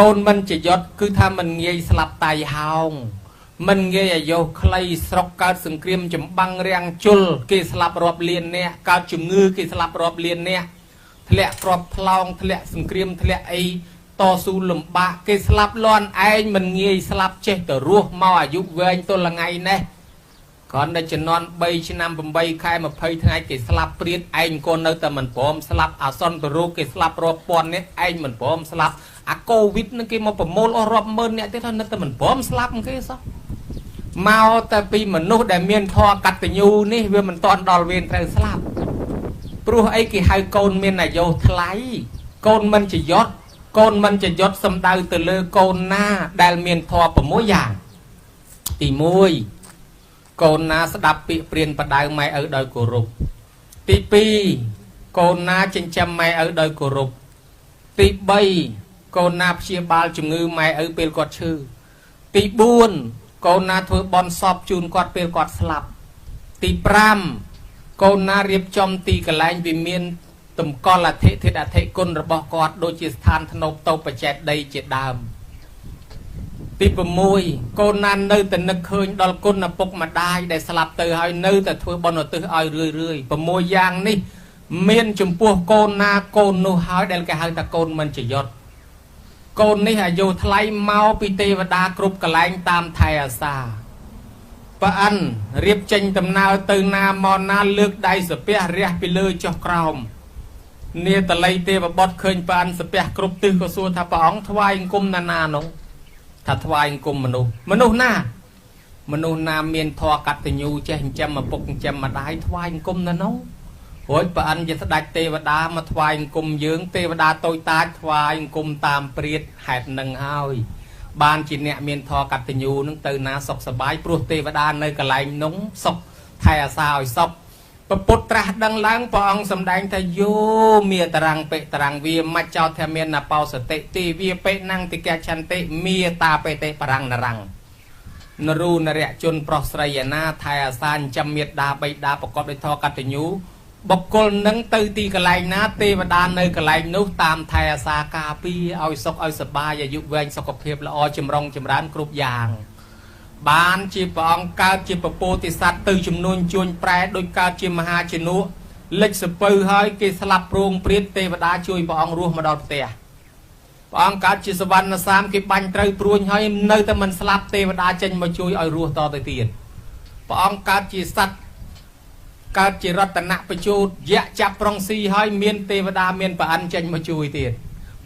កូនមិនជាយត់គឺថាមិនងាយស្លាប់តៃហោងមិនងាយអាយុខ្លីស្រុកកើតសង្គ្រាមចម្បាំងរាំងជលគេស្លាប់រាប់លានអ្នកកើតជំងឺគេស្លាប់រាប់លានអ្នកធ្លាក់ក្របថ្លោងធ្លាក់សង្គ្រាមធ្លាក់អីតស៊ូលំបាកគេស្លាប់លន់ឯងមិនងាយស្លាប់ចេះតែរស់មកអាយុវែងទល់ថ្ងៃនេះគ្រាន់តែជំនាន់3ឆ្នាំ8ខែ20ថ្ងៃគេស្លាប់ព្រាតឯងក៏នៅតែមិនព្រមស្លាប់អាសន្នរោគគេស្លាប់រាប់ពាន់នាក់ឯងមិនព្រមស្លាប់អាកូវីដនឹងគេមកប្រមូលអស់រាប់ម៉ឺននាក់ទៀតហើយនៅតែមិនព្រមស្លាប់គេសោះមកតែពីមនុស្សដែលមានធម៌កតញ្ញូនេះវាមិនតាន់ដល់វេនត្រូវស្លាប់ព្រោះអីគេហៅកូនមានអាយុថ្លៃកូនមិនជាយត់កូនមិនជាយត់សំដៅទៅលើកូនណាដែលមានធម៌6យ៉ាងទី1កូនណាស្ដាប់ពាក្យព្រានបដៅម៉ែឪដោយគោរពទី2កូនណាចិញ្ចឹមម៉ែឪដោយគោរពទី3កូនណាព្យាបាលជំងឺម៉ែឪពេលគាត់ឈឺទី4កូនណាធ្វើបន់សពជូនគាត់ពេលគាត់ស្លាប់ទី5កូនណារៀបចំទីកន្លែងវិមានតម្កល់អធិធិអធិគុណរបស់គាត់ដូចជាស្ថានធ្នប់តូបចេតដីជាដើមទី6កូនណានៅតែនឹកឃើញដល់គុណឪពុកម្ដាយដែលស្លាប់ទៅហើយនៅតែធ្វើបុណ្យឧទ្ទិសឲ្យរឿយរឿយ6យ៉ាងនេះមានចំពោះកូនណាកូននោះហើយដែលគេហៅថាកូនមិនជាយត់កូននេះអាយុថ្លៃមកពីទេវតាគ្រប់កន្លែងតាមថែអាសាប្រអិនរៀបចេញដំណើរទៅណាមកណាលើកដៃសាពះរះពីលើចុះក្រោមនាតល័យទេវបុត្រឃើញប្រអិនសាពះគ្រប់ទិសក៏សួរថាព្រះអង្គថ្វាយអង្គមណានានោះថាថ្វាយអង្គមមនុស្សមនុស្សណាមនុស្សណាមានធម៌កតញ្ញូចេះចិញ្ចឹមឪពុកចិញ្ចឹមម្ដាយថ្វាយអង្គមណានោះរួចប្រអិនជាស្ដេចទេវតាមកថ្វាយអង្គមយើងទេវតាតូចតាចថ្វាយអង្គមតាមព្រាតហេតុនឹងហើយបានជាអ្នកមានធម៌កតញ្ញូនឹងទៅណាសុខសប្បាយព្រោះទេវតានៅកន្លែងនោះសុខថែអាសាឲ្យសុខពពុទ្ធត្រាស់ដឹងឡើងព្រះអង្គសម្ដែងថាយោមេតរាំងបិតរាំងវាមច្ចោធមានណបោសតិទីវាបិណੰតិកឆន្តិមេតាបេតិបរាំងនរាំងនរូនរៈជនប្រុសស្រីឯណាថែអាសាចិញ្ចឹមមេដាបៃតាប្រកបដោយធម៌កតញ្ញូបុគ្គលនឹងទៅទីកន្លែងណាទេវតានៅកន្លែងនោះតាមថែអាសាការពារឲ្យសុខឲ្យសប្បាយអាយុវែងសុខភាពល្អចម្រុងចម្រើនគ្រប់យ៉ាងបានជាព្រះអង្គកើតជាពពោធិសត្វទៅចំនួនជួញប្រែដោយកើតជាមហាជំនួសលិចសពៅហើយគេស្លាប់ព្រោងព្រាតទេវតាជួយព្រះអង្គរស់មកដល់ផ្ទះព្រះអង្គកើតជាសវណ្ណសាមគេបាញ់ត្រូវព្រួញហើយនៅតែមិនស្លាប់ទេវតាចេញមកជួយឲ្យរស់តទៅទៀតព្រះអង្គកើតជាសត្វកើតជារតនបជូតយៈចាប់ប្រុងស៊ីហើយមានទេវតាមានប្រអិនចេញមកជួយទៀត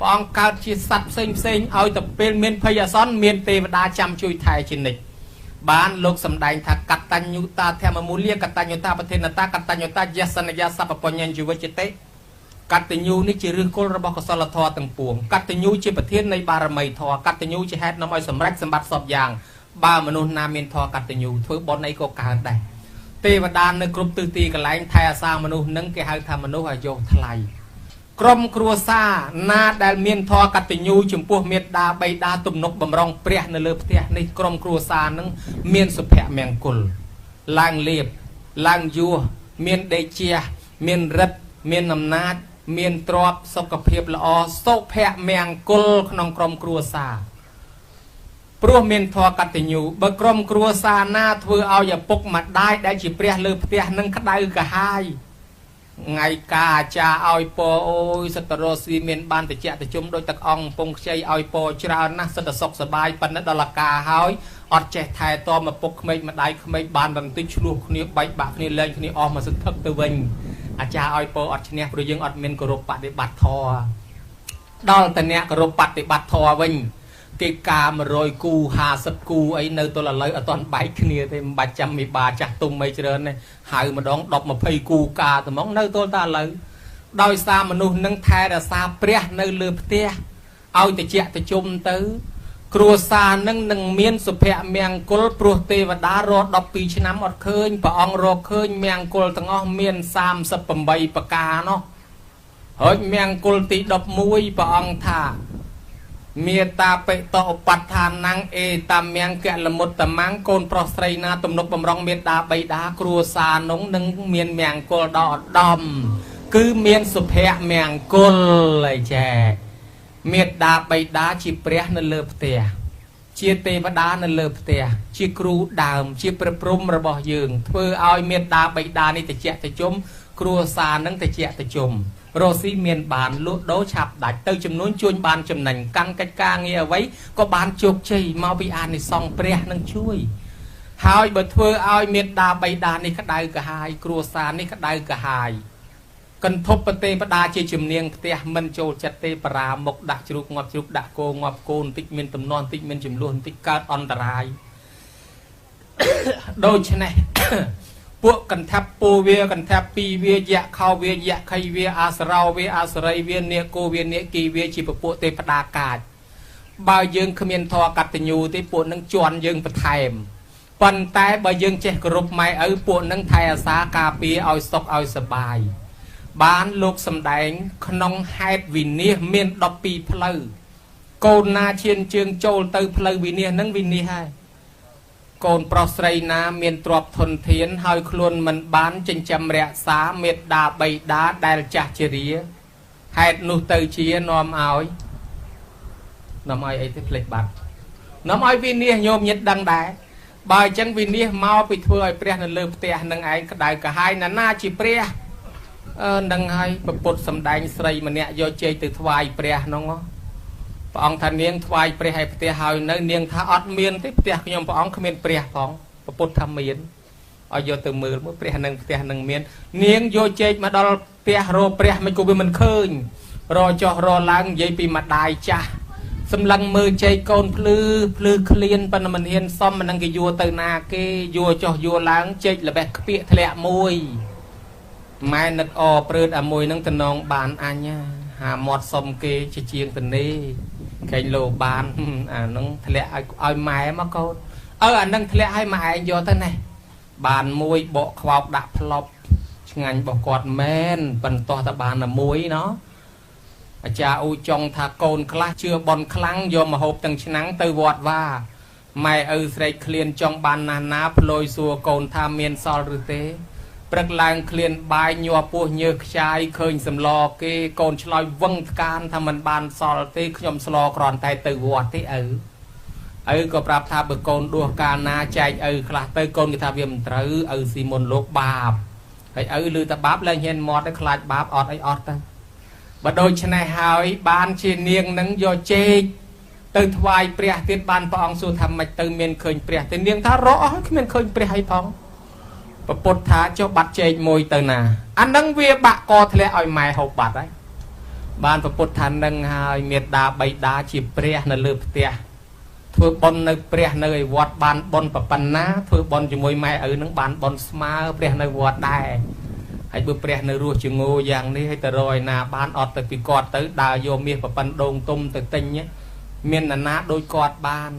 ព្រះអង្គកើតជាសត្វផ្សេងផ្សេងឲ្យទៅពេលមានភ័យអាសន្នមានទេវតាចាំជួយថែជានិច្ចបានលោកសម្ដែងថាកតញ្ញូតាធម្មមូលាកតញ្ញូតាប្រធានតាកតញ្ញូតាយសនយាសពបញ្ញជីវិតតិកតញ្ញូនេះជាឫសគល់របស់កុសលធម៌ទាំងពួងកតញ្ញូជាប្រធាននៃបារមីធម៌កតញ្ញូជាហេតុនាំឲ្យសម្រេចសម្បត្តិសពយ៉ាងបើមនុស្សណាមានធម៌កតញ្ញូធ្វើបុណ្យអីក៏កើតដែរទេវតានៅគ្រប់ទិសទីកន្លែងថែអាសាមនុស្សនឹងគេហៅថាមនុស្សអាយុថ្លៃក្រុមគ្រួសារណាដែលមានធម៌កតញ្ញូចំពោះមេដាបៃតាទំនុកបំរុងព្រះនៅលើផ្ទះនេះក្រុមគ្រួសារនឹងមានសុភមង្គលឡើងលៀបឡើងយោះមានដេជះមានរិទ្ធមានអំណាចមានទ្រព្យសុខភាពល្អសុភមង្គលក្នុងក្រុមគ្រួសារព្រោះមានធម៌កតញ្ញូបើក្រុមគ្រួសារណាធ្វើឲ្យឪពុកម្ដាយដែលជាព្រះលើផ្ទះនឹងក្តៅកាហាយថ្ងៃកាអាចារ្យឲ្យពរអូយសិតរស់ស៊ីមានបានតិចតិជុំដោយទឹកអង្គពងខ្ចីឲ្យពរច្រើនណាស់សិតសុខសប្បាយប៉ុន្តែដល់អាការហើយអត់ចេះថែទាំឪពុកក្មេកម្ដាយក្មេកបានបន្តិចឆ្លោះគ្នាបែកបាក់គ្នាលែងគ្នាអស់មកសន្ធឹកទៅវិញអាចារ្យឲ្យពរអត់ឈ្នះព្រោះយើងអត់មានគោរពបដិបត្តិធម៌ដល់តអ្នកគោរពបដិបត្តិធម៌វិញគេការ100គូ50គូអីនៅទល់ឥឡូវអត់ទាន់បែកគ្នាទេមិនបាច់ចាំមេបាចាស់ទុំអីច្រើនទេហៅម្ដង10 20គូការត្មងនៅទល់តែឥឡូវដោយសារមនុស្សនឹងថែរក្សាព្រះនៅលើផ្ទះឲ្យតិចតិជុំទៅគ្រួសារនឹងនឹងមានសុភមង្គលព្រោះទេវតារស់12ឆ្នាំអត់ឃើញព្រះអង្គរកឃើញមង្គលទាំងអស់មាន38ប្រការនោះហើយមង្គលទី11ព្រះអង្គថាមេតាបិតឧបដ្ឋានੰអេតាមង្គលមុត្តមង្គកូនប្រុសស្រីណាទំនុកបំរុងមេដាបៃតាគ្រួសារនោះនឹងមានមង្គលដល់ឧត្តមគឺមានសុភមង្គលអីចែ មេត្តាបិតាជាព្រះនៅលើផ្ទះជាទេវតានៅលើផ្ទះជាគ្រូដើមជាព្រះព្រំរបស់យើងធ្វើឲ្យមេត្តាបិតានេះតិចតិជុំគ្រួសារនឹងតិចតិជុំរស់ស៊ីមានបានលក់ដូរឆាប់ដាច់ទៅចំនួនជួញបានចំណេញកាន់កិច្ចការងារអ្វីក៏បានជោគជ័យមកពីអានិសង្សព្រះនឹងជួយហើយបើធ្វើឲ្យមេត្តាបិតានេះក្តៅក្រហាយគ្រួសារនេះក្តៅក្រហាយកន្ធពទេវតាជាជំនាញផ្ទះមិនចូលចិត្តទេបរាមុខដាក់ជ្រូកងាប់ជ្រូកដាក់គោងាប់គោបន្តិចមានទំនាស់បន្តិចមានចំនួនបន្តិចកើតអន្តរាយដូច្នេះពួកកន្ធពពោវាកន្ធពពីវាយៈខោវាយៈខៃវាអាសរោវាអាសរីវានេគោវានេគីវាជាពពួកទេវតាកាចបើយើងគ្មានធម៌កតញ្ញូទេពួកនឹងជន់យើងបន្ថែមប៉ុន្តែបើយើងចេះគោរពម៉ែឪពួកនឹងថែអាសាការពារឲ្យសុខឲ្យសប្បាយបានលោកសំដែងក្នុងហេតុវិនិច្ឆ័យមាន12ផ្លូវកូនណាឈានជើងចូលទៅផ្លូវវិនិច្ឆ័យនឹងវិនិច្ឆ័យហើយកូនប្រុសស្រីណាមានទ្រព្យធនធានហើយខ្លួនមិនបានចិញ្ចឹមរក្សាមេត្តាបិតាដែលចាស់ជរាហេតុនោះទៅជានាំឲ្យអីទេភ្លេចបាត់នាំឲ្យវិនិច្ឆ័យញោមញាតិដឹងដែរបើអញ្ចឹងវិនិច្ឆ័យមកពីធ្វើឲ្យព្រះនៅលើផ្ទះនឹងឯងក្តៅក្រហាយណាណាជាព្រះនឹងហើយពុទ្ធសំដែងស្រីម្នាក់យកជ័យទៅថ្វាយព្រះនោះព្រះអង្គថានាងថ្វាយព្រះឲ្យផ្ទះហើយនៅនាងថាអត់មានទេផ្ទះខ្ញុំព្រះអង្គគ្មានព្រះផងពុទ្ធថាមានឲ្យយកទៅមើលមួយព្រះនឹងផ្ទះនឹងមាននាងយកជែកមកដល់ផ្ទះរកព្រះមិនក៏វាមិនឃើញរចោះរឡើងនិយាយពីម្ដាយចាស់សម្លឹងមើលជែកកូនភ្លឺភ្លឺឃ្លានប៉ុន្តែមិនហ៊ានសុំមិននឹងគេយួរទៅណាគេយួរចោះយួរឡើងជែកល្បេះខ្ពៀកធ្លាក់មួយម៉ែនឹកអព្រឺតអាមួយនឹងតំណងបានអញហាមាត់សុំគេជាជាងតនេះខេងលោបានអានឹងធ្លាក់ឲ្យម៉ែមកកូនអើអានឹងធ្លាក់ឲ្យម៉ែឯងយកទៅណេះបានមួយបកខ្វោកដាក់ផ្លប់ឆ្ងាញ់របស់គាត់មែនបន្តោះតែបានតែមួយណោះអាចារ្យអ៊ូចុងថាកូនខ្លះជឿបនខ្លាំងយកមកហូបទាំងឆ្នាំងទៅវត្តវ៉ាម៉ែឪស្រែកឃ្លានចង់បានណាស់ណាផ្លយសួរកូនថាមានសល់ឬទេព្រឹកឡើងឃ្លានបាយញ័រពោះញើសខ្ចាយឃើញសម្លគេកូនឆ្លើយវឹងថ្កានថាមិនបានសល់ទេខ្ញុំស្លគ្រាន់តែទៅវត្តទេឪឪក៏ប្រាប់ថាបើកូនដួសកាលណាចែកឪខ្លះទៅកូនគេថាវាមិនត្រូវឪស៊ីមុនលោកបាបហើយឪឮតែបាបលែងហ៊ានមាត់ទៅខ្លាចបាបអត់អីអត់ទៅបើដូច្នេះហើយបានជានាងនឹងយកជែកទៅថ្វាយព្រះទៀតបានព្រះអង្គសួរថាម៉េចទៅមានឃើញព្រះទេនាងថារកអស់គ្មានឃើញព្រះអីផងពុទ្ធថាចុះបាត់ជែកមួយទៅណាអានឹងវាបាក់កធ្លាក់ឲ្យម៉ែហូបបាត់ហើយបានពុទ្ធថានឹងហើយមេត្តាបិតាជាព្រះនៅលើផ្ទះធ្វើបុណ្យនៅព្រះនៅឯវត្តបានបុណ្យប៉ុណ្ណាធ្វើបុណ្យជាមួយម៉ែឪនឹងបានបុណ្យស្មើព្រះនៅវត្តដែរហើយបើព្រះនៅរស់ជាងោយ៉ាងនេះហើយទៅរយណាបានអត់ទៅពីគាត់ទៅដើរយកមាសប៉ុណ្ដងទុំទៅទិញមានណានាដូចគាត់បាន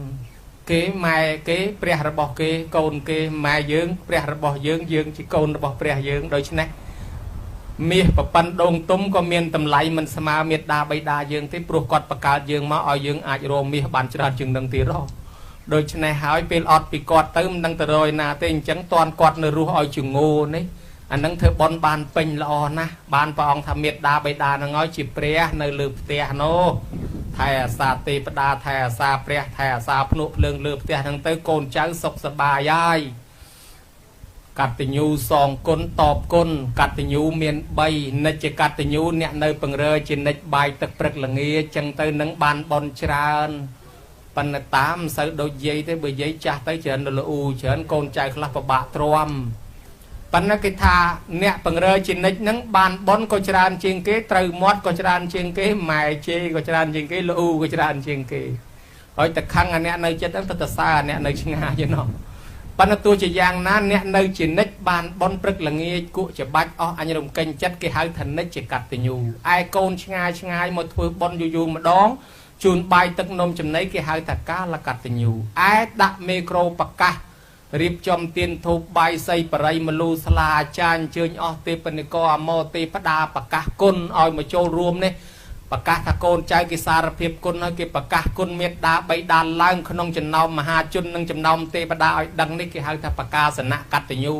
គេម៉ែគេព្រះរបស់គេកូនគេម៉ែយើងព្រះរបស់យើងយើងជាកូនរបស់ព្រះយើងដូច្នេះមាសប៉ុណ្ដងទុំក៏មានតម្លៃមិនស្មើមេត្តាបិតាយើងទេព្រោះគាត់បង្កើតយើងមកឲ្យយើងអាចរកមាសបានច្រើនជាងនឹងទៀតដូច្នេះហើយពេលអត់ពីគាត់ទៅមិនដឹងទៅរយណាទេអញ្ចឹងតន់គាត់នៅរស់ឲ្យជាងោនេះអានឹងធ្វើបុណ្យបានពេញល្អណាស់បានព្រះអង្គថាមេត្តាបិតានឹងឲ្យជាព្រះនៅលើផ្ទះនោះថែអាសាទេវតាថែអាសាព្រះថែអាសាភ្នក់ភ្លើងលើផ្ទះហ្នឹងទៅកូនចៅសុខសប្បាយហើយកតញ្ញូសងគុណតបគុណកតញ្ញូមាន3និច្ចកតញ្ញូអ្នកនៅពង្រើជានិច្ចបាយទឹកព្រឹកល្ងាចឹងទៅនឹងបានបុណ្យច្រើនប៉ុន្តែតាមមិនសូវដូចយាយទេបើយាយចាស់ទៅច្រើនលូច្រើនកូនចៅខ្លះពិបាកទ្រាំប៉ុន្តែគេថាអ្នកពង្រើជានិច្ចហ្នឹងបានបុណ្យក៏ច្រើនជាងគេត្រូវមាត់ក៏ច្រើនជាងគេម៉ែជេរក៏ច្រើនជាងគេលូក៏ច្រើនជាងគេហើយតែខឹងអាអ្នកនៅចិត្តហ្នឹងទៅសើអាអ្នកនៅឆ្ងាយឯណោះប៉ុន្តែទោះជាយ៉ាងណាអ្នកនៅជានិច្ចបានបុណ្យព្រឹកល្ងាចគក់ច្បាច់អស់អញរំកេញចិត្តគេហៅថានិច្ចជាកតញ្ញូឯកូនឆ្ងាយឆ្ងាយមកធ្វើបុណ្យយូរយូរម្ដងជូនបាយទឹកនំចំណីគេហៅថាកាលកតញ្ញូឯដាក់មេក្រូប្រកាសរៀបចំទានធូបបាយសីបរិយមលូស្លាអាចារ្យអញ្ជើញអស់ទេពនិកអមោទេពតាប្រកាសគុណឲ្យមកចូលរួមនេះប្រកាសថាកូនចៅគេសារភាពគុណហើយគេប្រកាសគុណមេត្តាបិតាឡើងក្នុងចំណោមមហាជននិងចំណោមទេវតាឲ្យដឹងនេះគេហៅថាប្រកាសនៈកតញ្ញូ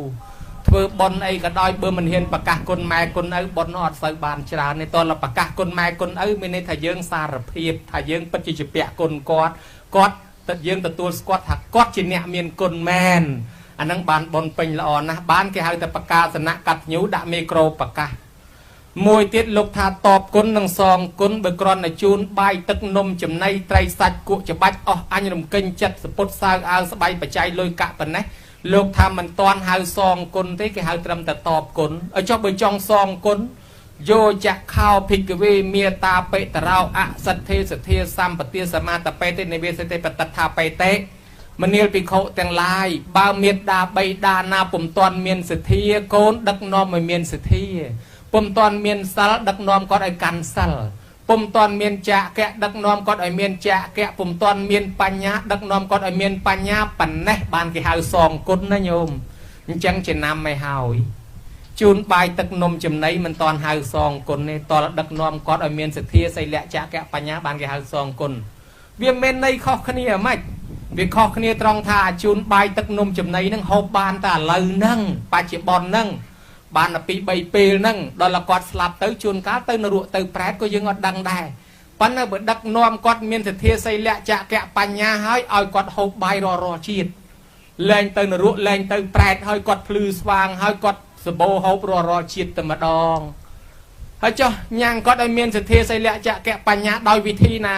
ធ្វើ ធ្វើបុណ្យអីក៏ដោយបើមិនហ៊ានប្រកាសគុណម៉ែគុណឪបុណ្យអត់សូវបានច្រើនទេតើប្រកាសគុណម៉ែគុណឪមានន័យថាយើងសារភាពថាយើងពិតជាជាពាក់គុណគាត់គាត់តែយើងទទួលស្គាល់ថាគាត់ជាអ្នកមានគុណមែនអានឹងបានបុណ្យពេញល្អណាស់បានគេហៅថាប្រកាសនៈកតញ្ញូដាក់មីក្រូប្រកាសមួយទៀតលោកថាតបគុណនិងសងគុណបើគ្រាន់តែជូនបាយទឹកនំចំណីត្រីសាច់គក់ច្បាច់អស់អញរំកិញចិត្តសពុតសើអាវស្បៃបច្ច័យលុយកាក់ប៉ុណ្ណេះលោកថាមិនតាន់ហៅសងគុណទេគេហៅត្រឹមតែតបគុណឲ្យចុះបើចង់សងគុណយោចខោភិក្ខវេមេតាបិតរោអសទ្ធិសទ្ធាសម្បទាសមាតបេតិនិវេសតិបតថាបេតិមនាលភិក្ខុទាំងឡាយបើមេដាបៃតាណាពុំតាន់មានសទ្ធាកូនដឹកនាំឲ្យមានសទ្ធាពុំតាន់មានសិលដឹកនាំគាត់ឲ្យកាន់សិលពុំតាន់មានចាកៈដឹកនាំគាត់ឲ្យមានចាកៈពុំតាន់មានបញ្ញាដឹកនាំគាត់ឲ្យមានបញ្ញាប៉ុណ្ណេះបានគេហៅសងគុណណាញោមអញ្ចឹងចំណាំឲ្យហើយជូនបាយទឹកនំចំណីមិនតាន់ហៅសងគុណទេតលដឹកនាំគាត់ឲ្យមានសទ្ធាសីលៈចាកៈបញ្ញាបានគេហៅសងគុណវាមិនន័យខុសគ្នាហ្មងវាខុសគ្នាត្រង់ថាជូនបាយទឹកនំចំណីនឹងហូបបានតែឥឡូវហ្នឹងបច្ចុប្បន្នហ្នឹងបានតែ2 3ពេលហ្នឹងដល់គាត់ស្លាប់ទៅជួនកាលទៅនរកទៅប្រែតក៏យើងអត់ដឹងដែរប៉ុន្តែបើដឹកនាំគាត់មានសទ្ធាសីលៈចកៈបញ្ញាហើយឲ្យគាត់ហូបបាយរាល់ជាតិលែងទៅនរកលែងទៅប្រែតហើយគាត់ភ្លឺស្វាងហើយគាត់សបោហូបរាល់ជាតិតែម្ដងហើយចុះញ៉ាំងគាត់ឲ្យមានសទ្ធាសីលៈចកៈបញ្ញាដោយវិធីណា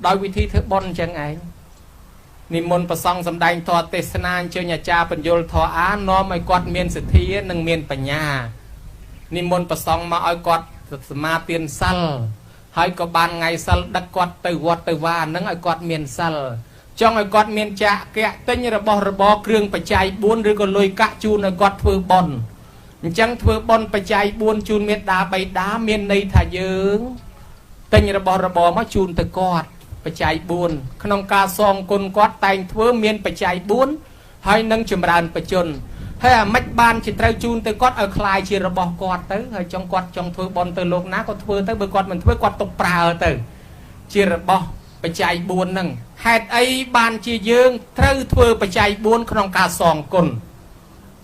ដោយវិធីធ្វើបុណ្យអញ្ចឹងឯងនិមន្តប្រសង់សម្ដែងធម៌ទេសនាអញ្ជើញអាចារ្យបញ្យលធម៌អានាំឲ្យគាត់មានសទ្ធានិងមានបញ្ញានិមន្តប្រសង់មកឲ្យគាត់សមាទានសិលហើយក៏បានថ្ងៃសិលដឹកគាត់ទៅវត្តទៅវានឹងឲ្យគាត់មានសិលចង់ឲ្យគាត់មានចាកៈទិញរបស់របរគ្រឿងបច្ច័យ4ឬក៏លុយកាក់ជូនឲ្យគាត់ធ្វើបុណ្យអញ្ចឹងធ្វើបុណ្យបច្ច័យ4ជូនមេដាបៃតាមានន័យថាយើងទិញរបស់របរមកជូនទៅគាត់បច្ច័យ4ក្នុងការសងគុណគាត់តែងធ្វើមានបច្ច័យ4ហើយនឹងចម្រើនបជនហើយអាម៉េចបានជាត្រូវជូនទៅគាត់ឲ្យคลายជារបស់គាត់ទៅហើយចង់គាត់ចង់ធ្វើបុណ្យទៅលោកណាក៏ធ្វើទៅបើគាត់មិនធ្វើគាត់ទុកប្រើទៅជារបស់បច្ច័យ4ហ្នឹងហេតុអីបានជាយើងត្រូវធ្វើបច្ច័យ4ក្នុងការសងគុណ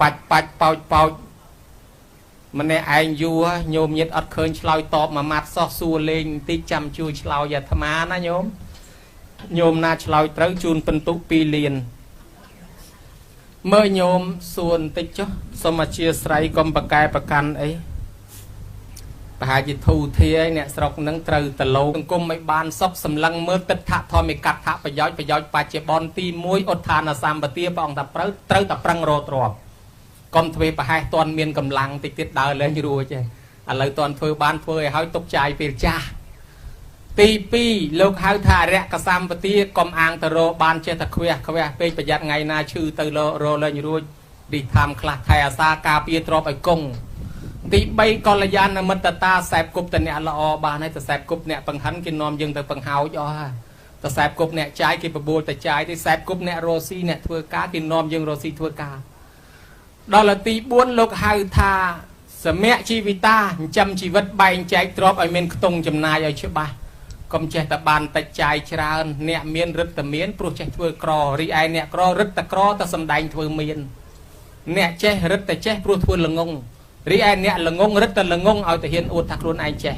បាច់បាច់ប៉ោចប៉ោចម្នាក់ឯងយូរញោមញាតអត់ឃើញឆ្លើយតបមួយម៉ាត់សោះសួរលេងបន្តិចចាំជួយឆ្លើយអាត្មាណាញោមញោមណាឆ្លើយត្រូវជូនពិន្ទុ2លានមើលញោមសួរបន្តិចចុះសូមអធិស្ឋានកុំប្រកែប្រកាន់អីប្រហែលជាធូធាឯអ្នកស្រុកនឹងត្រូវតលោសង្គមឲ្យបានសុខសម្លឹងមើលទិដ្ឋធម្មិកដ្ឋប្រយោជន៍ប្រយោជន៍បច្ចុប្បន្នទី1ឧទ្ធានសម្បទាព្រះអង្គថាត្រូវតែប្រឹងរកទ្រព្យកុំធ្វើប្រហែសតន់មានកម្លាំងតិចទៀតដើរលែងរួចទេឥឡូវតន់ធ្វើបានធ្វើឲ្យហើយទុកចាយពេលចាស់ទី2លោកហៅថាអរិយកសម្បទាកុំអាងទៅរកបានចេះតែខ្វះខ្វះពេកប្រយ័ត្នថ្ងៃណាឈឺទៅរលែងរួចឌីថាមខ្លះថែអាសាការពារទ្រព្យឲ្យគង់ទី3កល្យាណមិត្តតាសែបគប់តអ្នកល្អបានហើយទៅសែបគប់អ្នកបង្ហិនគេនាំយើងទៅបង្ហោចអស់ហើយទៅសែបគប់អ្នកចាយគេបបួលទៅចាយទេសែបគប់អ្នករស់ស៊ីអ្នកធ្វើការគេនាំយើងរស់ស៊ីធ្វើការដល់ទី4លោកហៅថាសមៈជីវិតាចិញ្ចឹមជីវិតបែងចែកទ្រព្យឲ្យមានខ្ទង់ចំណាយឲ្យច្បាស់កុំចេះតែបានតិចចាយច្រើនអ្នកមានរឹតតែមានព្រោះចេះធ្វើក្ររីឯអ្នកក្ររឹតតែក្រតែសំដែងធ្វើមានអ្នកចេះរឹតតែចេះព្រោះធ្វើល្ងងរីឯអ្នកល្ងងរឹតតែល្ងងឲ្យតែហ៊ានអួតថាខ្លួនឯងចេះ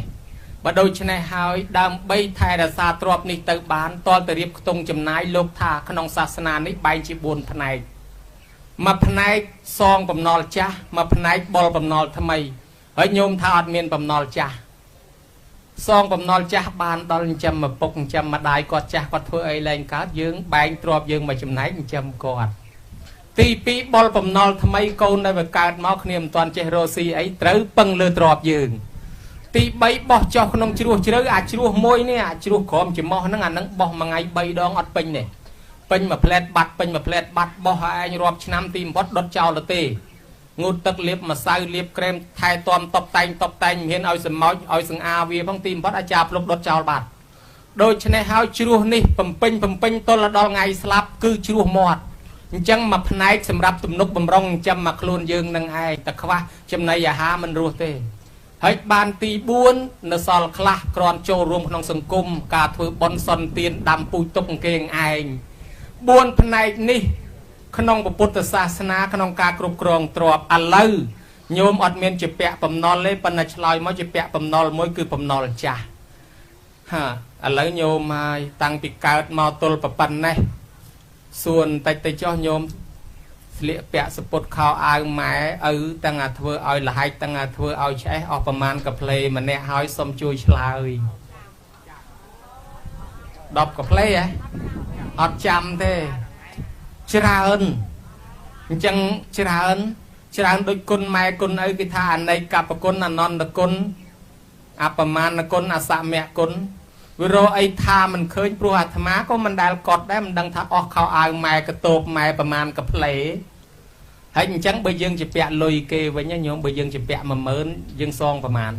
បើដូច្នេះហើយដើម្បីថែរក្សាទ្រព្យនេះទៅបានតលតែរៀបខ្ទង់ចំណាយលោកថាក្នុងសាសនានេះបែងជា4ផ្នែកមួយផ្នែកសងបំណុលចាស់មួយផ្នែកបុលបំណុលថ្មីហើយញោមថាអត់មានបំណុលចាស់សងបំណុលចាស់បានដល់ចិញ្ចឹមឪពុកចិញ្ចឹមម្ដាយគាត់ចាស់គាត់ធ្វើអីលែងកើតយើងបែងទ្រព្យយើងមួយចំណែកចិញ្ចឹមគាត់ទី2បុលបំណុលថ្មីកូនដែលវាកើតមកគ្នាមិនទាន់ចេះរកស៊ីអីត្រូវពឹងលើទ្រព្យយើងទី3បោះចុះក្នុងជ្រោះជ្រៅអាជ្រោះមួយនេះអាជ្រោះក្រោមច្រមុះហ្នឹងអាហ្នឹងបោះមួយថ្ងៃ3ដងអត់ពេញទេពេញមួយផ្លែតបាត់ពេញមួយផ្លែតបាត់បោះឲ្យឯងរាប់ឆ្នាំទីបំផុតដុតចោលទៅទេងូតទឹកលាបម្សៅលាបក្រែមថែទាំតបតែងតបតែងមិនហ៊ានឲ្យសម្ោចឲ្យសង្អាវាផងទីបំផុតអាចារ្យភ្លុកដុតចោលបាត់ដូច្នេះហើយជ្រោះនេះបំពេញបំពេញទល់ដល់ថ្ងៃស្លាប់គឺជ្រោះមាត់អញ្ចឹងមួយផ្នែកសម្រាប់ទំនុកបំរុងចិញ្ចឹមមកខ្លួនយើងនឹងឯងតែខ្វះចំណីអាហារមិនរស់ទេហើយបានទី4នៅសល់ខ្លះគ្រាន់ចូលរួមក្នុងសង្គមការធ្វើបុណ្យសន្ទានដាំពូជទុកអង្គេងឯង4ផ្នែកនេះ ក្នុងពុទ្ធសាសនាក្នុងការគ្រប់គ្រងទ្រព្យឥឡូវញោមអត់មានជាពាក់បំណុលទេប៉ុន្តែឆ្លើយមកជាពាក់បំណុលមួយគឺបំណុលចាស់ហាឥឡូវញោមហើយតាំងពីកើតមកទល់ប៉ុណ្ណេះសួនតិចទៅចុះញោមស្លៀកពាក់សពុតខោអាវម៉ែឪទាំងអាធ្វើឲ្យលហែកទាំងអាធ្វើឲ្យឆ្អេះអស់ប្រមាណកាផ្លេម្នាក់ហើយសុំជួយឆ្លើយ10កាផ្លេហ៎អត់ចាំទេច្រើនអញ្ចឹងច្រើនច្រើនដូចគុណម៉ែគុណឪគេថាអនេកបគុណអនន្តគុណអបមាណគុណអសមៈគុណវារកអីថាមិនឃើញព្រោះអាត្មាក៏មិនដែលកត់ដែរមិនដឹងថាអស់ខោអាវម៉ែកតោបម៉ែប្រមាណកាផ្លេហើយអញ្ចឹងបើយើងជាពាក់លុយគេវិញញោមបើយើងជាពាក់10000យើងសងប្រមាណ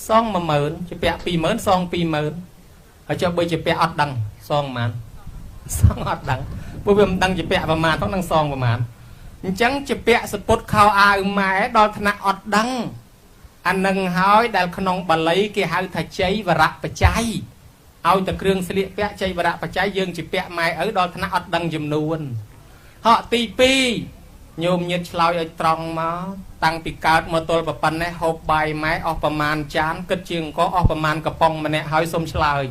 សង10000ជាពាក់20000សង20000ហើយចុះបើជាពាក់អត់ដឹងសងប្រមាណសងអត់ដឹងព្រោះវាមិនដឹងជាពាក់ប្រមាណផងនឹងសងប្រមាណអញ្ចឹងជាពាក់សពុតខោអាវម៉ែដល់ថ្នាក់អត់ដឹងអានឹងហើយដែលក្នុងបាលីគេហៅថាជ័យវរៈបច្ច័យឲ្យតែគ្រឿងស្លៀកពាក់ជ័យវរៈបច្ច័យយើងជាពាក់ម៉ែឪដល់ថ្នាក់អត់ដឹងចំនួនហក់ទី2ញោមញាតឆ្លើយឲ្យត្រង់មកតាំងពីកើតមកទល់ប៉ុណ្ណេះហូបបាយម៉ែអស់ប្រមាណចានគិតជាងក៏អស់ប្រមាណកំប៉ុងម្នាក់ហើយសុំឆ្លើយ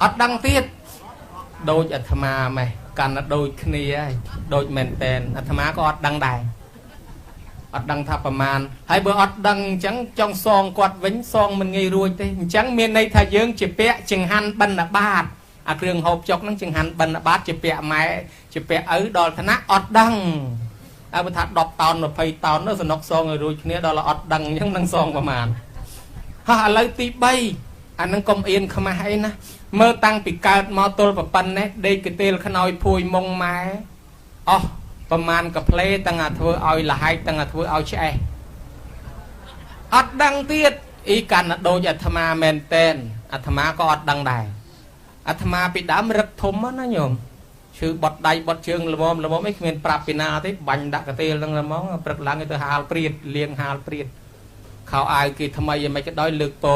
អត់ដឹងទៀតដូចអាត្មាម៉េះកាន់តែដូចគ្នាហើយដូចមែនតែនអាត្មាក៏អត់ដឹងដែរអត់ដឹងថាប្រមាណហើយបើអត់ដឹងអញ្ចឹងចង់សងគាត់វិញសងមិនងាយរួចទេអញ្ចឹងមានន័យថាយើងជាពាក់ចង្ហាន់បិណ្ឌបាតអាគ្រឿងហូបចុកហ្នឹងចង្ហាន់បិណ្ឌបាតជាពាក់ម៉ែជាពាក់ឪដល់ថ្នាក់អត់ដឹងហើយបើថា10តោន20តោននោះសំណុកសងឲ្យរួចគ្នាដល់អត់ដឹងអញ្ចឹងនឹងសងប្រមាណហើយឥឡូវទី3អានឹងកុំអៀនខ្មាស់អីណាមើលតាំងពីកើតមកទល់ប៉ុណ្ណេះដេកកទេលខ្នើយភួយមុងម៉ែអស់ប្រមាណកាផ្លេទាំងអាធ្វើឲ្យលហែកទាំងអាធ្វើឲ្យឆ្អេះអត់ដឹងទៀតអ៊ីកាន់តែដូចអាត្មាមែនតែនអាត្មាក៏អត់ដឹងដែរអាត្មាពីដើមរឹកធំណាញោមឈឺបត់ដៃបត់ជើងល្មមល្មមអីគ្មានប្រាប់ពីណាទេបាញ់ដាក់កទេលហ្នឹងហ្មងព្រឹកឡើងទៅហាលព្រាតលៀងហាលព្រាតខោអាវគេថ្មីយ៉ាងម៉េចក៏ដោយលើកពោ